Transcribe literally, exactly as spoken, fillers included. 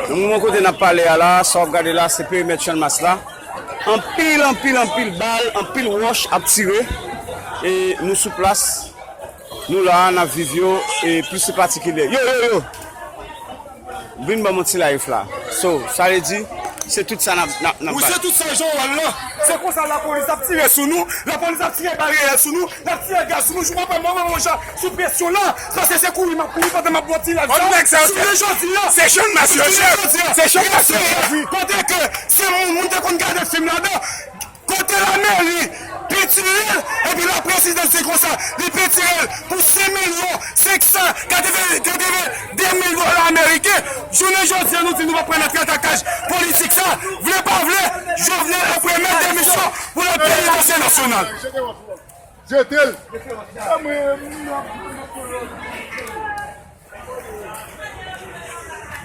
Nou, bon kote n ap pale a la, sa w ap gade la, se perimèt Channmas la. Anpil, anpil, anpil bal, anpil wòch ap tire. E nou sou plas, nou la a, n ap viv yo, e plis se patikilye. Yo, yo, yo! Vin ban m yon ti live la. So, sa vle di, se tout sa n ap, n ap, n ap Wi, se tout sa Joel lan. Se konsa lapolis ap tire sou nou, lapolis ap tire bal reyèl sou nou, l ap tire gaz sou nou, jouk apre mwen, mwen, mwen, sou presyon la, paske se kouri m ap kouri pandan m ap bò ti laj sa. Jounen jodi a, se Channmas yo chèf. Se Channmas yo chèf, wi. Kote ke se moun, moun te konn gade fim ladan. Kote lameri, Petirèl, epi laprezidans di konsa, li Petirèl pou senk milyon senk san katreven, katreven de mil dola ameriken. Jounen jodi a, nou di nou p ap pran nan tratakaj politik sa. Vle pa vle, Jovenel ap remèt demisyon pou l al penitansye nasyonal. Jete l.